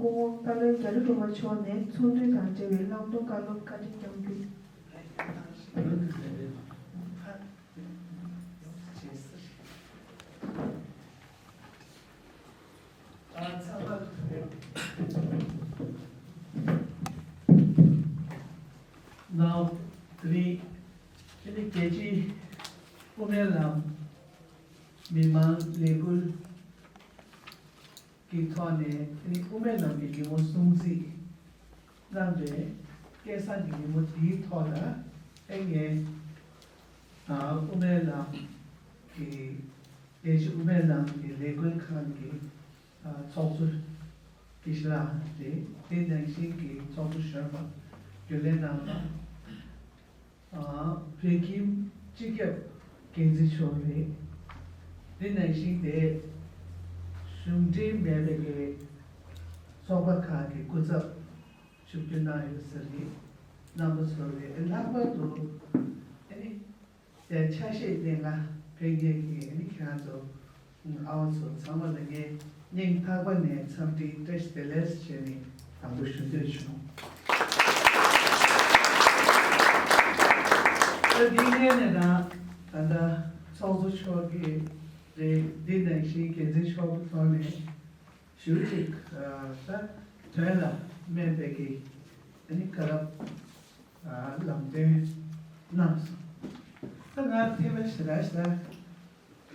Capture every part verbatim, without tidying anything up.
སྐུ་ངོ་བཀའ་བློན་རྒྱ་རི་སྒྲོལ་མ་མཆོག་ནས་ཚོགས་འདུ་དང་འབྲེལ་བའི་བླང་དོར་བཀའ་སློབ་བཀའ་འདྲི་གནང་རྒྱུ། ནའོ། དེ་རིང་དེ་ནི་རྒྱལ་སྤྱིའི་དབུ་མའི་ལམ་མི་མང་ལས་འགུལ་གྱི་ཐོག་ནས་དེ་ནི་དབུ་མའི་ལམ་གྱི་ཉིན་མོ་སྲུང་བརྩི་གནང་བའི་སྐལ་བཟང་གི་ཉིན་མོ་འདིའི་ཐོག་ལ་ཨེ་ངས་ཨ་དབུ་མའི་ལམ་གྱི་རྒྱལ་སྤྱིའི་དབུ་མའི་ལམ་གྱི་ལས་འགུལ་ཁང་གི་ཨ་ཚོགས་གཙོ་དགེ་བཤེས་ལགས་རེད། དེ་ནང་བཞིན་གྱི་ཚོགས་གཙོ་གཞོན་པ་རྒྱུན་ལས་རྣམ་པ། ཨ་བོད་ཁྱིམ་སྤྱི་ཁྱབ་འགན་འཛིན་མཆོག་རེད། དེ་ནང་བཞིན་དེ་གཞུང་འབྲེལ་མེད་པའི་ཚོགས་པ་ཁག་གི་སྐུ་ཚབ་ཞུ་རྒྱུ་གནང་ཡོད་ས་རེད། རྣམ་པ་ཚོ་རེད། ལྷག་པར་དུ་ཨ་ནི་དེ་ཆ་ཤས་ལྡན་ལ་ཕེབས་མཁན་གྱི་ཨ་ནི་ཁྱེད་རང་ཚོ་ཨ་བ་ཚོ་ཚང་མ་ལ་ངས་སྙིང་ཐག་པ་ནས་འཚམས་འདྲི་བཀྲ་ཤིས་བདེ་ལེགས་ཞེས་ནས་དང་པོ་ཞུ་འདོད་བྱུང་། ད་འདི་སྔོན་ནས་ད་ད་ལྟ་ཚོགས་གཙོ་མཆོག་གིས་རེད། འདི་ནང་བཞིན་འགན་འཛིན་མཆོག་གི་ཐོག་ནས་ཞུ་ཅིག་ད་དོན་ལ་སྨན་པའི་གི་ཨ་ནི་བཀའ་སློབ་ལམ་སྟོན་གནང་སོང་། ད་ང་ཐེ་བ་ཞེ་དྲག་ཞེ་དྲག་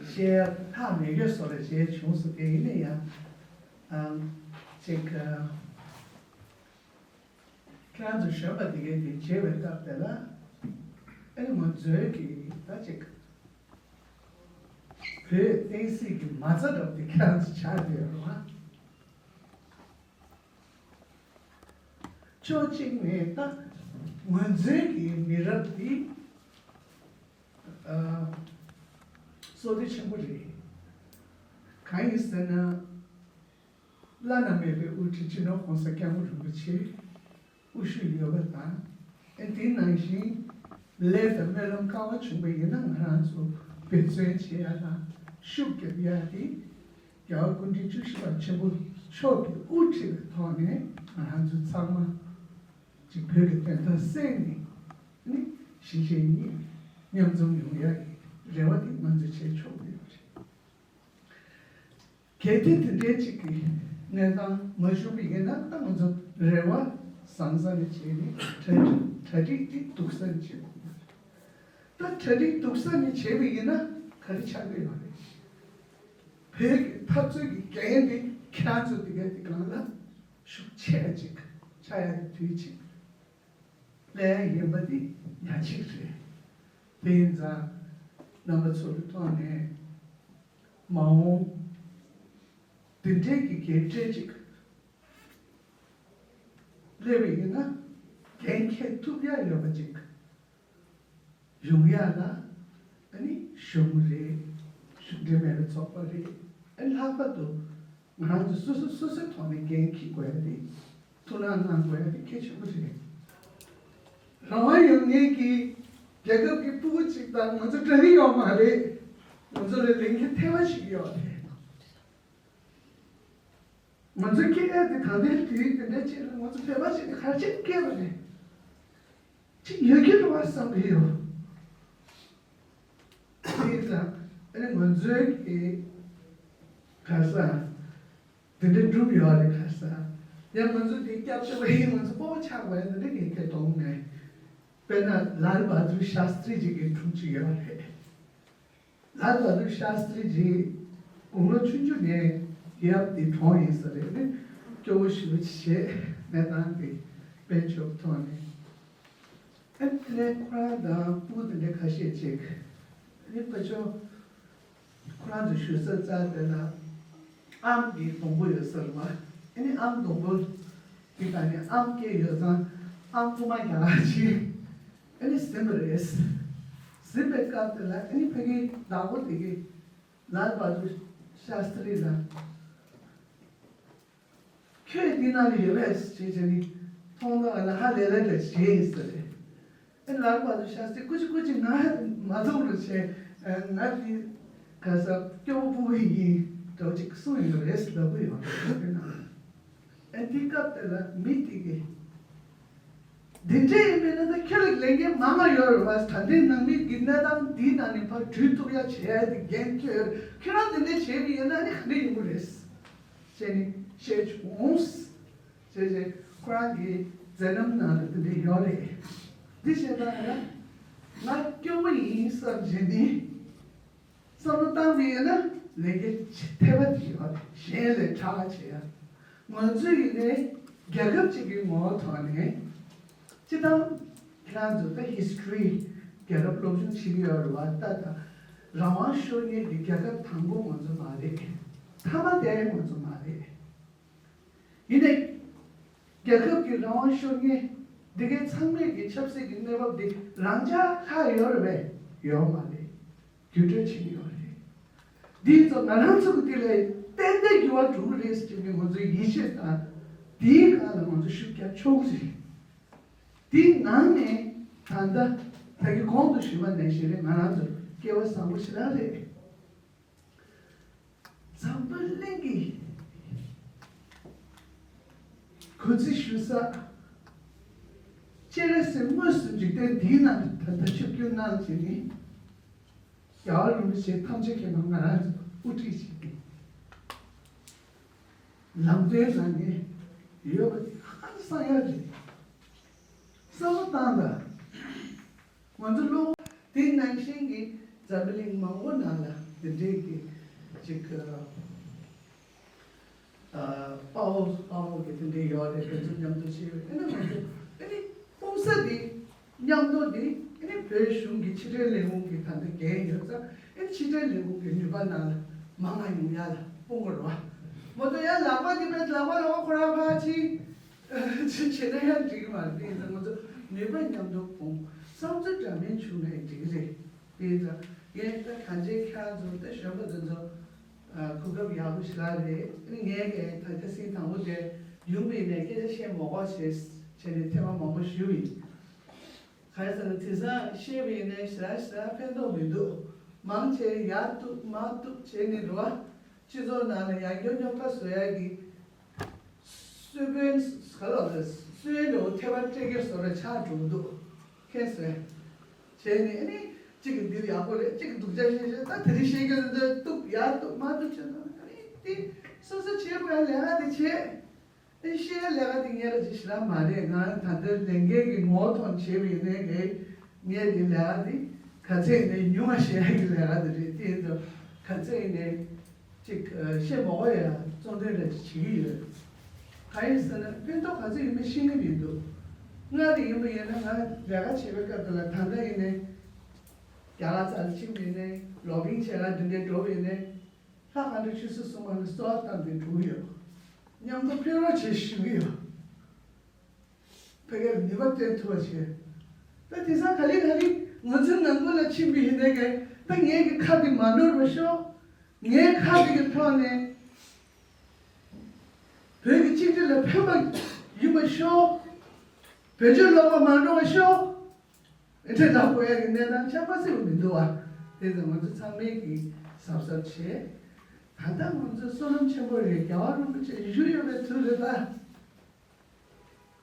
བཤད་ཐག་མེད་རྒྱུ་བཟོ་འདྲ་བྱས་བྱུང་སོང་། དེ་ཡིན་ན་ཡང་ཨང་ཅིག་ཨ་ཁྱེད་རང་ཚོ་གཞོན་པ་དེ་གས་དེ་བྱེད་པའི་སྐབས་དེ་ལ་ཨ་ནི་ང་ཚོའི་གི་ད་ཅིག་བོད་བསྟན་སྲིད་ཀྱི་མ་རྩ་འདྲ་བོ་དེ་ཁྱེད་རང་ཚོ་ཆགས་བསྡད་ཡོད་རེད་བ། ཕྱོགས་གཅིག་ནས་ད་ང་ཚོའི་གི་མི་རབས་འདི་ཨ་བསོད་བདེ་ཆེན་པོ་རེད། གང་ཡིན་ཟེར་ན་བླ་ན་མེད་པའི་དབུ་ཁྲིད་སྤྱི་ནོར་༸གོང་ས་༸སྐྱབས་མགོན་རིན་པོ་ཆེ་དབུ་བཞུགས་ཡོད་པ་དང་། ཨེ་དེ་ནང་བཞིན་ལས་དང་སྨོན་ལམ་ག་བ་བྱུང་བ་ཡིན་ན་ང་རང་ཚོ་འབད་བརྩོན་བྱེད་ཡ་དང་ཤུགས་རྒྱབ་ཡ་དེ་རྒྱལ་བ་སྐུ་ཕྲེང་བཅུ་བཞི་པ་ཆེན་པོ་མཆོག་གི་དབུ་ཁྲིད་པའི་ཐོག་ནས་ང་རང་ཚོ་ཚང་མ་གཅིག་བོད་ཀྱི་དོན་དག་གསན་ནས་ནི་གཞིས་བྱེས་གཉིས་མཉམ་འཛོམས་ཡོང་ཡ་གི་རེ་བ་དེ་ང་ཚོས་བྱེད་ཆོག་གི་ཡོད་རེད། གལ་ཏེ་དེ་འདྲའི་ཅིག་གི་གནས་སྟངས་མ་བྱུང་བ་ཡིན་ན་ད་ང་ཚོ་རེ་བ་བཟང་ས་ནས་བྱས་ནས་གྲ་སྒྲིག་གྲ་སྒྲིག་དེ་སྡུག་ས་ནས་བྱེད་དགོས་ཀྱི་རེད། ད་གྲ་སྒྲིག་སྡུག་ས་ནས་བྱས་པ་ཡིན་ན་ག་རེ་ཆགས་ཀྱི་ཡོད་རེད། བོད་ཀྱི་འཐབ་རྩོད་ཀྱི་འགན་དེ་ཁྱེད་རང་ཚོ་དེ་ག་དེ་སྒང་ལ་ཤུགས་ཆེ་བ་ཅིག་ཆགས་ཡ་གི་དུས་ཅིག་སླེབས་ཡ་ཡིན་པ་དེ་ཡ་གཅིག་རེད། དེ་ཡིན་ཙང་རྣམ་པ་ཚོ་གི་ཐོག་ནས་མ་འོངས་འདི་འདྲའི་གི་འགན་འཁྲི་ཅིག་སླེབས་པ་ཡིན་ན་འགན་འཁྱེར་ཐུབ་ཡ་ཡོད་པ་ཅིག་ཡོང་ཡ་ལ་ཨ་ནི་གཞུང་རེད། གཞུང་འབྲེལ་མེད་པའི་ཚོགས་པ་རེད། ཨ་ནི་ལྷག་པར་དུ་ང་རང་ཚོ་སོ་སོ་སོ་སོའི་ཐོག་ནས་འགན་འཁྱེར་དགོས་ཡ་དེ་ཐུགས་སྣང་གནང་དགོས་ཡ་དེ་གལ་ཆེན་པོ་རེད། རང་དབང་ཡོད་མཁན་གྱི་རྒྱལ་ཁབ་ཀྱི་ཕྲུ་གུ་གཅིག་དང་ང་ཚོ་འདྲ་གི་ཡོད་མ་རེད། ང་ཚོ་ལ་ལས་འགན་ཐེ་བ་ཞིག་ཡོད་རེད། ང་ཚོ་སྐད་ཡ་དེ་ད་ལྟའི་དུས་དེ་འདྲ་ཅིག་ལ་ང་ཚོ་བོད་པ་ཞིག་གིས་ག་རེ་བྱས་སྐད་པ་རེད། ཅིག་ཡོད་ཀྱི་རེད་བ་བསམ་གྱི་ཡོད། དེ་ཡིན་ཙང་ཨ་ནི་ང་ཚོའི་གི་ག་ས་དེ་འདྲ་སྒྲུབ་ཡོད་རེད། ག་ས་ཡང་ང་ཚོ་དེ་སྐྱབས་བཅོལ་བ་ཡིན། ང་ཚོ་སྤོ་བོ་ཆགས་པ་ཡིན། དེ་འདྲ་གི་སྐད་གཏོང་མེད། དཔེར་ན་ལཱལ་བྷ་དུར་ཤཱསྟྲི་ཅིག་གི་སྒྲུང་ཅིག་ཡོད་རེད། ལཱལ་བྷ་དུར་ཤཱསྟྲི་ཇི་དགུང་ལོ་ཆུང་ཆུང་ནས་ཡབ་དེ་གྲོངས་ཡིན་ས་རེད། ཨ་ནི་སྐྱོ་བོ་ཞེ་པོ་ཅིག་བྱས་གནས་སྟངས་དེ་དཔལ་འབྱོར་ཐོག་ནས། ཨ་ནི་དེ་ནས་ཁོ་རང་དང་སྤུ་གུ་དེ་འདྲ་ཁ་ཤས་ཅིག་ཨ་ནི་ཕ་ཆོ་ཁོ་རང་ཚོ་བཞུགས་ས་རྩ་དེ་ལ་ཨམ་གྱི་སྡོང་པོ་ཡོད་ས་རེད་བ། ཨ་ནི་ཨམ་སྡོང་པོ་དེ་ག་ནས་ཨམ་སྐྱེས་ཡོད་ཙང་ཨམ་རྐུ་མ་རྒྱག་ཅིག་ཨ་ནི་ཟིན་པ་རེད། ཟིན་པའི་སྐབས་དེ་ལ་ཨ་ནི་ཕ་གིའི་བདག་པོ་དེ་གིས་ལཱལ་བྷ་དུར་ཤཱསྟྲི་ལ་ཁྱོད་འདི་ནང་ལ་ཡོད་པས་ཞེས་བྱས་ནས་མཐོང་ཐོས་ལ་ཧ་ལས་ལས་ཀྱང་བྱས་ཡིན་ཟེར། ཨ་ནི་ལཱལ་བྷ་དུར་ཤཱསྟྲི་སྐུ་མཁྱེན་སྐུ་མཁྱེན་ང་མ་འཛོམས་རོགས་བྱས། ང་འདི་ག་ས་སྐྱོ་བོ་སྤུ་གུ་ཡིན་འདྲ་བོ་ཅིག་གསུངས་ཡོད་རེད་ལབ་ཀྱི་ཡོད་རེད། དེ་ན་ཨ་ དེ་སྐབས་དེ་ལ་མི་དེ་གིས། འདི་འདྲ་ཡིན་མིན་ན་ད་ཁྱོད་ལ་ལས་འགན་མང་ང་ཡོད་རེད་བ། ད་ལྟའི་ནང་མི་གི་གནས་སྟངས་འདིའི་ནང་ནས་ཕར་གྲོལ་ཐུབ་ཡ་བྱེད་ཡ་དེ་འགན་ཁྱོད་ཡོད་རེད། ཁྱོད་རང་འདི་འདྲ་བྱས་པ་ཡིན་ན་ཨ་ནི་ག་འདྲ་ཡོང་གི་རེད། ཅེས་ནི་བཤད་བྱུང་། ཅེས་ཅེས་ཁོ་རང་གི་མཛད་རྣམ་ནང་ལ་འདི་འདྲ་ཡོད་རེད། འདི་བཤད་པ་ན་ང་སྐྱོ་པོ་ཡིན་བསམ་བྱས་ནི། བསམ་བློ་བཏང་བ་ཡིན་ན་ལས་འགན་ཆེ་ཐེབས་པ་དེ་ཡོད་རེད། གཞན་ལས་དྲག་བྱེད་ཡ། ང་ཚོ་ཡིན་ནའི་རྒྱལ་ཁབ་ཅིག་གི་ངོ་བོ་ཐོག་ནས་སྤྱི་བཏང་ཁྱེད་རང་ཚོ་ད་ཧིས་ཊོ་རི་རྒྱལ་རབས་སློབ་སྦྱོང་བྱེད་ཀྱི་ཡོད་རེད་བ། ད་ད་རང་དབང་ཤོར་མཁན་གྱི་རྒྱལ་ཁབ་དང་པོ་ང་ཚོ་མ་རེད། མཐའ་མ་དེ་ང་ཚོ་མ་རེད། ཡིན་ནའི། རྒྱལ་ཁབ་ཀྱི་རང་དབང་ཤོར་མཁན་འདི་གའི་ཚང་མས་ཀྱི་ཆབ་སྲིད་ཀྱི་གནས་བབ་འདི་རང་འཇགས་ཁག་ཡོད་རེད་པས། ཡོད་མ་རེད། འགྱུར་འགྲོས་ཕྱིན་ཡོད་རེད། འདི་ཚོ་ང་རང་ཚོ་གི་འདི་ལས་ཏན་ཏན་འགྱུར་བ་འགྲོ་གི་རེད་ཟེར་གྱི་ང་ཚོའི་ཡིད་ཆེས་དང་། འདིའི་སྒང་ལ་ང་ཚོ་ཤུགས་རྒྱག་ཆོག་གི་རེད། འདིའི་ནང་ནས་ད་ལྟ་ད་གི་གོང་དུ་ཞུས་པ་ནང་བཞིན་རེད། ང་རང་ཚོ་སྐལ་བ་བཟང་པོ་ཞེ་དྲག་རེད། འཛམ་བུ་གླིང་གི་གུས་བརྩི་ཞུ་ས། སྤྱན་རས་གཟིགས་དངོས་སུ་འཇིག་རྟེན་འདིའི་ནང་ད་ལྟ་ཆིབས་བསྒྱུར་གནང་བྱས་ནས། རྒྱལ་བ་རིན་པོ་ཆེ་ཐམས་ཅད་མཁྱེན་པ་ང་རང་ཚོ་དབུ་ཁྲིད་བྱས་ནས། ལམ་སྟོན་གནང་མཁན་ཡོད་པ་དེ་ཧང་སང་ཡ་རེད། བསམ་བློ་བཏང་དང་། ང་ཚོ་བློ། དེ་ནང་བཞིན་གྱི་འཛམ་བུ་གླིང་མང་པོ་ནང་ལ་འདི་འདྲའི་གི་ཅིག་ཨ། དཔའ་བོ་དཔའ་མོ་གི་དེ་འདྲའི་ཡོད་རེད། དེ་ཚོ་མཉམ་དུ་བྱས་པའི་ཨ་ནི་ང་ཚོ་ཨ་ནི་སྤུངས་ས་འདི་མཉམ་དུ་འདི་ཨ་ནི་བོད་གཞུང་གི་ཕྱི་དྲིལ་ལས་ཁུངས་ཀྱི་ད་ལྟ་འགན་ཡོད་ཙང་ཨ་ནི་ཕྱི་དྲིལ་ལས་ཁུངས་ཀྱི་ནུས་པ་ནང་ལ་མང་ང་ཡོང་ཡ་ལ་སྤུངས་དགོས་རེད་བ། མ་གཏོགས་ཡ་ལག་པ་འདི་བས་ལག་པ་ལ་ཁོ་རང་ཕར་ཕྱིན། ཅི་བྱེད་ན་ཡང་འགྲིག་གི་མ་རེད། དེ་ཡིན་ཙང་ང་ཚོ་ནུས་པ་མཉམ་དུ་སྤུངས། བསམ་ཚུལ་འདྲ་མིན་བྱུང་ནའི་འགྲིག་གི་རེད། དེ་ཡིན་ཙང་ངས་ད་གང་ཅིའི་ཁྱེད་རང་ཚོ་ད་གཞོན་པ་དེ་ཚོ་གོ་སྐབས་ཡག་པོ་ཞེ་དྲག་རེད། ངས་ངས་ད་ཁ་སང་དང་པོ་དེ་ཡོང་པ་ཡིན་ནའི་སྐད་ཆ་བཤད་མ་དགོས་ཞེས་བྱས་ནས་ཐེངས་མ་མང་པོ་ཞུས་ཡིན། གང་ཡིན་ཟེར་ན་དེང་སང་བཤད་པ་ཡིན་ནའི་ཞེ་དྲག་ཞེ་དྲག་ཕན་ཐོགས་མི་འདུག་མང་ཆེ་ཡར་གཏུག་མར་གཏུག་བྱས་ནས་རེད་བ། སྤྱི་ཚོགས་ནང་ལ་ཡང་བསྐྱར་རྙོག་དྲ་བཟོ་ཡ་གི་སུན་པོའི་ག་ལ་རེད། སུན་འགྲོ་ཐེ་བ་སྤྲད་ཀྱི་བཟོ་འདྲ་ཆགས་འགྲོ་གི་འདུག་མཁྱེན་སོང་། བྱས་ནས་ཨ་ནི་གཅིག་གི་འདིར་ཡག་པོ་རེད། གཅིག་གི་སྡུག་ཅག་བཤད་བཤད། ད་དེ་རིང་བཤད་རྒྱུ་འདི་གཏུག་ཡར་གཏུག་མར་གཏུག་བྱས་ན་ཨ་ནི་དེ་སོ་སོ་བྱེད་དགོས་ཡ་ལས་ཀ་དེ་བྱེད། ཨེ་ཤེས་ཡ་ལས་ཀ་དེ་ངའི་ལ་ཅི་ཞིག་རང་མ་རེད། ང་ད་ལྟ་ལས་འགན་གྱི་ངོ་བོ་ཐོག་བྱས་པ་ཡིན་ནའི་ངས་ངས་ཀྱི་ལས་ཀ་དེ་ག་ཚད་ཡིན་ནའི་ཉུང་བ་བཤད་ཡ་གི་ལས་ཀ་དེ་རེད། དེ་ཡིན་དུས་ག་ཚད་ཡིན་ནའི་ཅིག་བཤད་མ་དགོས་ཡ་གཙོ་འདོན་རེ་ཅིག་བྱེད་ཀྱི་ཡོད། གང་ཡིན་ཟེར་ན་ཕན་ཐོགས་ག་ཚད་ཡོད་མེད་ཤེས་ཀྱི་མི་འདུག་སྔར་དེ་ཡིན་པ་ཡིན་ན་ང་ལས་ཀ་བྱེད་པའི་སྐབས་དེ་ལ་ད་ལྟ་ཡིན་ནའི་རྒྱ་གར་རྩ་ལ་ཕྱིན་པ་ཡིན་ནའི་ལོ་བིང་བྱེད་ལ་འདི་འདྲའི་འགྲོ་བ་ཡིན་ནའི། ལྷ་དཀར་པོ་ཆུ་སྲིན་སྲུང་མ་ལ་གསོལ་བ་བཏབ་སྟེ་འགྲོ་གི་ཡོད། མཉམ་དུ་ཕེབས་རོགས་བྱེད་ཞུ་གི་ཡོད། ཕ་གིར་ནུས་པ་བཏོན་ཐུབ་པ་བྱེད། ད་དེང་སང་ག་ལེ་ག་ལེ་ང་ཚོའི་ནང་ཁུལ་ལ་ཕྱིན་པ་ཡིན་ནའི་ད་ངའི་གི་ཁ་དེ་མ་ནོར་བ་ཤོག་ངའི་ཁ་དེ་གི་ཐོག་ནས་བོད་ཀྱི་གཅིག་སྒྲིལ་ལ་ཕན་པ་ཡིན་པ་ཤོག་བོད་ཆོས་ལོག་པ་མ་འགྲོ་བ་ཤོག་ཨེ་ཁྲེ་ལ་ཀོ་ཡ་གི་གནས་སྟངས་ཆགས་པ་སྲིད་པ་མི་འདུག་བ། དེ་ཚོ་ང་ཚོ་ཚང་མས་ཀྱི་གཟབ་གཟབ་བྱེད། ད་ལྟ་ང་ཚོ་བསོད་ནམས་ཆེན་པོ་རེད། རྒྱལ་བ་རིན་པོ་ཆེ་བཞུགས་ཡོད་པའི་དུས་རེད་ད།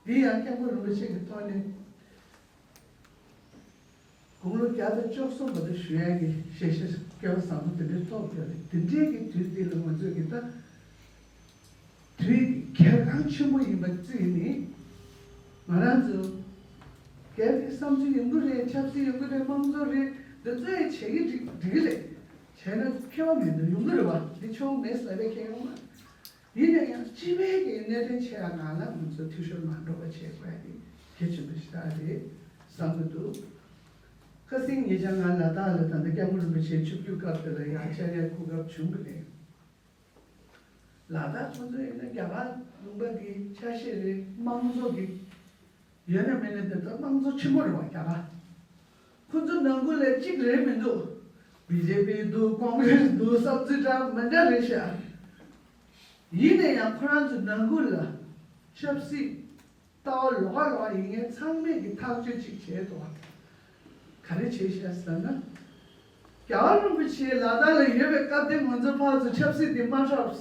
འདི་ཡང་སྐྱབས་མགོན་རིན་པོ་ཆེ་གི་ཐོག་ནས་དགུང་ལོ་བརྒྱ་དང་བཅུ་གསུམ་བར་དུ་བཞུགས་ཡ་གི་ཞལ་བཞེས་སྐལ་བ་བཟང་པོ་དེ་འདྲའི་ཐོབ་ཡོད་རེད། དེ་འདྲའི་གི་དུས་འདི་ལ་ང་ཚོས་ཀྱི་ད། དུས་གལ་འགངས་ཆེན་པོ་ཡིན་པ་བརྩིས་ནས། ང་རང་ཚོ་གལ་ཏེ་བསམ་ཚུལ་ཡོང་གི་རེད། ཆབ་སྲིད་ཡོང་གི་རེད། དམངས་གཙོ་རེད། འདི་ཚོ་ཡང་བྱེད་ཀྱི་འགྲིག་འགྲིག་གི་རེད། བྱས་ན་ཁེ་བ་མི་འདུག་ཡོང་གི་རེད་བ། འདི་ཆོག་མེད་ཟེར་བའི་ཁེ་ཡོང་མ། ཡིན་ན་ཡང་སྤྱི་པའི་གི་གནད་དོན་ཆེ་བ་ནང་ལ་ང་ཚོ་འཐུས་ཤོར་མ་འགྲོ་བ་བྱེད་དགོས་ཡ་དེ་གལ་ཆེན་པོ་ཞིག་རེད་བསམ་གྱི་འདུག་ཁ་སང་ཉེ་ཆར་ང་ལ་དྭགས་ལ་ད་ལྟ་སྐྱབས་མགོན་རིན་པོ་ཆེའི་ཆིབས་བསྒྱུར་སྐབས་དེ་ལ་ཡང་བཅར་ཡའི་གོ་སྐབས་བྱུང་གི་རེད། ལ་དྭགས་ཁོང་ཚོ་ཡིན་ན་རྒྱ་གར་ལུང་པ་གི་ཆ་ཤས་རེད། དམངས་གཙོ་གི་ཡོད་ན་མེད་ན་དེ་ཚོ་དམངས་གཙོ་ཆེན་པོ་རེད་བ། རྒྱ་གར་ཁོང་ཚོ་ནང་ཁུལ་ལ་གཅིག་རེད་མི་འདུག་བི་ཇེ་པི་འདུག་ཀོང་རེ་སི་འདུག་བསམ་ཚུལ་འདྲ་མི་འདྲ་རེད་ཤག་ཡིན་ན་ཡང་ཁོ་རང་ཚོ་ནང་ཁུལ་ལ་ཆབ་སྲིད་ལྟ་བ་ལོགས་ཀ་ལོགས་ཀ་ཡིན་མཁན་ཚང་མས་ཀྱི་ཐག་གཅོད་ཅིག་བྱས་འདུག་ག་རེ་བྱས་ཤག་ཟེར་ན། རྒྱལ་བ་རིན་པོ་ཆེ་ལ་དྭགས་ལ་ཡོད་པའི་སྐབས་དེ་ང་ཚོ་ཕར་ཚུར་ཆབ་སྲིད་དེ་མ་འཁྲབ།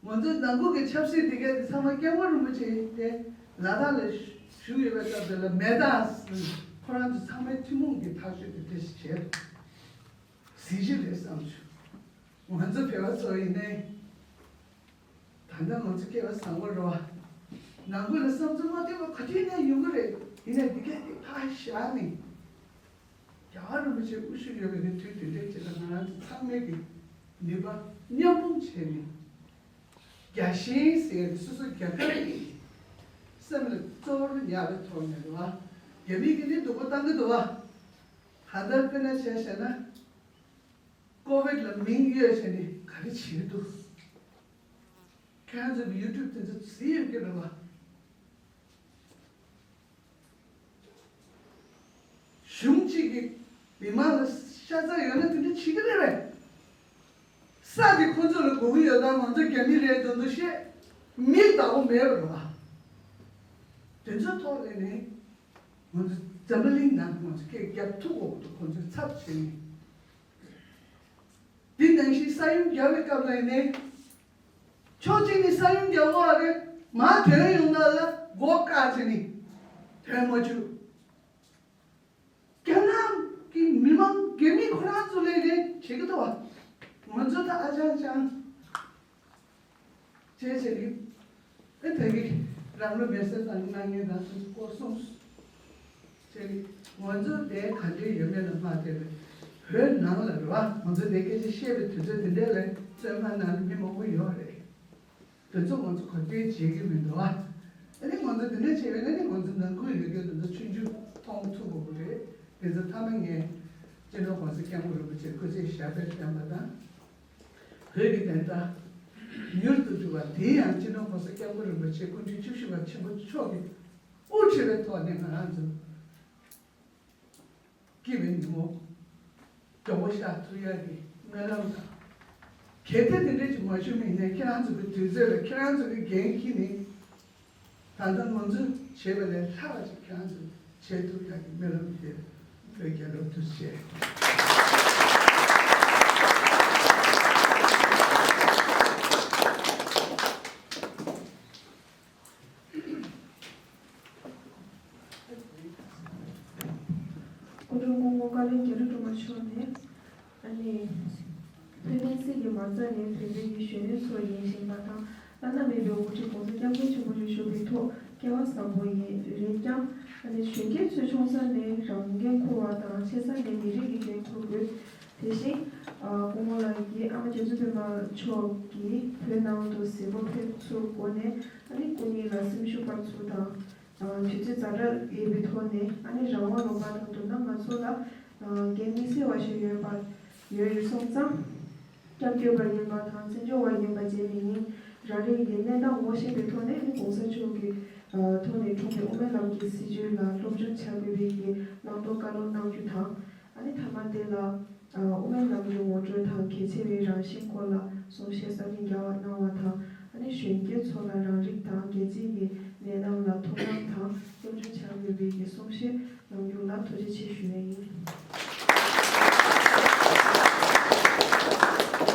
ང་ཚོའི་ནང་ཁུལ་གྱི་ཆབ་སྲིད་དེ་གས་དེ་ཚང་མ་སྐྱབས་མགོན་རིན་པོ་ཆེ་དེ་ལ་དྭགས་ལ་བཞུགས་ཡོད་པའི་སྐབས་དེ་ལ་མེ་སྟག་ཟེར་ཁོ་རང་ཚོ་ཚང་མའི་ཐུན་མོང་གི་ཐག་གཅོད་དེ་དེ་བྱས། གཟི་བརྗིད་རེད་བསམ་བྱུང་། ང་ཚོ་བོད་པ་ཚོ་ཡིན་ནའི། ད་ལྟ་ང་ཚོ་སྐལ་བ་བཟང་པོ་རེད་བ། ནང་ཁུལ་ལ་བསམ་ཚུལ་མ་མཐུན་པ་ག་དུས་ནས་ཡོང་གི་རེད། ཡིན་ནའི་འདི་གས་འདི་ཕར་བཞག་ནས། རྒྱལ་བ་རིན་པོ་ཆེ་དབུ་བཞུགས་ཡོད་པའི་གི་དུས་དེ་འདྲའི་ཆེད་ལ་ང་རང་ཚོ་ཚང་མས་གི་ནུས་པ་མཉམ་སྤུངས་བྱས་ནས། རྒྱལ་ཞེན་ཟེར་ནས་སོ་སོ་རྒྱལ་ཁབ་ཀྱི་སེམས་ལ་གཙོ་བོར་ཉར་བའི་ཐོག་ནས་རེད་བ། རྒྱ་མི་གིས་ནི་སྡུག་པོ་བཏང་གི་འདུག་བ། ད་ལྟ་དཔེར་ན་བྱས་བཤད་ན། ཀོ་ཝིཌ་ལ་མིང་གཡོས་བྱས་ནས་ག་རེ་བྱེད་ཀྱི་འདུག་ཁྱེད་རང་ཚོའི་ཡུ་ཊུབ་དེ་ཚོ་གཟིགས་ཡོད་ཀྱི་རེད་བ། གཞུང་གཅིག་གིས་མི་མང་ལ་ཤ་ཚ་ཡོད་ན་དེ་འདྲ་བྱེད་ཀྱི་རེད་པས། ས་དེ་ཁོ་ཚོ་ལ་དགོས་ཀྱི་ཡོད་ཙང་ང་ཚོ་རྒྱ་མི་རེད་དོན་དུ་བཤད། མི་བདག་པོ་མེད་པ་རེད་བ། དེ་ཚོའི་ཐོག་ནས་ནི་ང་ཚོ་འཛམ་བུ་གླིང་ནང་ང་ཚོ་སྐད་རྒྱབ་ཐུབ་དགོས་ཀྱི་འདུག་ཁོ་ཚོའི་ཚབ་བྱས་ནས། འདི་ནང་བཞིན་ས་ཡོམ་བརྒྱབ་པའི་སྐབས་ལ་ནི། ཕྱོགས་གཅིག་ནས་ས་ཡོམ་རྒྱག་དགོས་པ་རེད། མར་དོན་ཡོང་ན་ལ་སྒོ་བཀག་བྱས་ནས་དོན་མ་བྱུང་། རྒྱ་ནག་གི་མི་མང་རྒྱ་མི་ཁོ་རང་ཚོ་ལས་རེད་བྱེད་ཀྱི་འདུག་བ། ང་ཚོ་ད་ཨ་ཅང་ཅང་བྱས་བྱས་ཀྱི། ཨེ་ད་གི་རང་ལོ་མེད་ས་དང་གནང་མཁན་དང་སོ་སོ་སྐོར་སོང་། ཟེར་ནས་ང་ཚོ་དེ་ག་འདྲའི་ཡོད་མེད་ལ་མ་ལྟོས་པའི་བོད་ནང་ལ་རེད་བ། ང་ཚོ་དེ་སྐད་ཆ་བཤད་པའི་དུས་ཚོད་དེ་འདྲ་ལ་བཙོན་ཁང་ནང་ལ་མི་མང་པོ་ཡོད་རེད། དེ་ཚོ་ང་ཚོ་ག་འདྲའི་བྱེད་ཀྱི་མི་འདུག་བ། ཨ་ནི་ང་ཚོ་དེ་འདྲ་བྱས་པས་ན་ནི་ང་ཚོ་ནང་ཁུལ་ཡོད་རྒྱུ་དེ་ཚོ་ཆུང་ཆུང་མཐོང་ཐུབ་དགོས་ཀྱི་རེད། དེ་ཚོ་མཐའ་མ་ངས་སྤྱི་ནོར་༸གོང་ས་༸སྐྱབས་མགོན་རིན་པོ་ཆེ་སྐུ་ཚེ་ཞབས་པད་བརྟན་པ་དང་། བོད་ཀྱི་བདེན་མཐའ་མྱུར་དུ་འགྲུབ་པ་དེ་ཡང་སྤྱི་ནོར་༸གོང་ས་༸སྐྱབས་མགོན་རིན་པོ་ཆེ་སྐུ་ཕྲེང་བཅུ་བཞི་པ་ཆེན་པོ་མཆོག་གིས་དབུ་ཁྲིད་པའི་ཐོག་ནས་ང་རང་ཚོ་སྐྱིད་པའི་ཉིན་མོ་མགྱོགས་པོ་ཤར་ཐུབ་ཡག་གི་སྨོན་ལམ་དང་། གལ་ཏེ་དེ་འདྲ་ཅིག་མ་བྱུང་བ་ཡིན་ན་ཁྱེད་རང་ཚོ་གི་དུས་ཚོད་ལ་ཁྱེད་རང་ཚོ་གི་འགན་འཁྱེར་ནས། ད་ལྟ་ང་ཚོས་བྱས་པ་ལས་ལྷག་པ་ཞིག་ཁྱེད་རང་ཚོས་བྱེད་ཐུབ་ཡག་གི་སྨོན་ལམ་དེ་བོད་རྒྱལ་ལོ་དུས་བྱས། སྐུ་མགྲོན་སྐུ་ངོ་བཀའ་བློན་རྒྱ་རི་སྒྲོལ་མ་མཆོག་ནས། ཨ་ནི། བོད་བསྟན་སྲིད་ཀྱི་མ་རྩ་ནི་བོད་པའི་གཞོན་ནུ་ཚོ་ཡིན་ཞིང་མ་དང་བླ་ན་མེད་པའི་དབུ་ཁྲིད་༸གོང་ས་༸སྐྱབས་མགོན་ཆེན་པོ་མཆོག་བཞུགས་པའི་ཐོག་སྐལ་བ་བཟང་པོ་ཡིན་རེད་ཀྱང་། ཨ་ནི་གཞོན་སྐྱེས་ཚོས་ཆུང་ས་ནས་རང་འགན་འཁུར་བ་དང་ཆེ་ས་ནས་མི་རིགས་ཀྱི་འགན་འཁུར་དགོས། དེ་བཞིན། སྐུ་ངོ་ལགས་ཀྱིས་ཨ་མ་རྒྱ་མཚོ་བདེ་ལགས་མཆོག་གིས་བོད་ནང་དུ་གཟིགས་སྐོར་ཕེབས་ཚུལ་སྒོ་ནས་ཨ་ནི་སྐུ་ཉིད་ལ་སེམས་ཤུགས་སྤར་ཚུལ་དང་། དུས་ཚོད་ཛ་དྲག་ཡོད་པའི་ཐོག་ནས་ཨ་ནི་རང་དབང་ལུང་པ་དང་བསྡུར་ན་ང་ཚོ་ལ་འགན་དམིགས་བསལ་བ་ཞིག་ཡོད་པ་ཡོད་ཡོད་སོང་ཙང་། སྐྱབས་བཅོལ་བ་ཡིན་པ་དང་བཙན་བྱོལ་བ་ཡིན་པ་བཅས་མིན་ཡིན་རང་རེ་གི་གནས་སྟངས་ངོ་ཤེས་པའི་ཐོག་ནས་ཨ་ནི་༸གོང་ས་མཆོག་གི་ཐོག་ནས་འཁྲུངས་པའི་དབུ་མའི་ལམ་གྱི་སྲིད་བྱུས་ལ་སློབ་སྦྱོང་བྱ་དགོས་པའི་གི་བླང་དོར་བཀའ་སློབ་གནང་རྒྱུ་དང་། ཨ་ནི་མཐའ་མ་དེ་ལ། དབུ་མའི་ལམ་གྱི་ངོ་སྤྲོད་དང་གལ་ཆེ་བའི་རང་བཞིན་སྐོར་ལ་གསུང་བཤད་གསར་རྙིང་རྒྱག་པ་གནང་བ་དང་། ཨ་ནི་གཞོན་སྐྱེས་ཚོ་ལ་རང་རིགས་དང་སྒེར་རྩིས་ཀྱི་གནས་སྟངས་ལ་ཐུགས་སྣང་དང་སློབ་སྦྱོང་བྱ་དགོས་པའི་གི་གསུང་བཤད་གནང་རྒྱུ་ལ་ཐུགས་རྗེ་ཆེ་ཞུ་ཡས་ཡིན།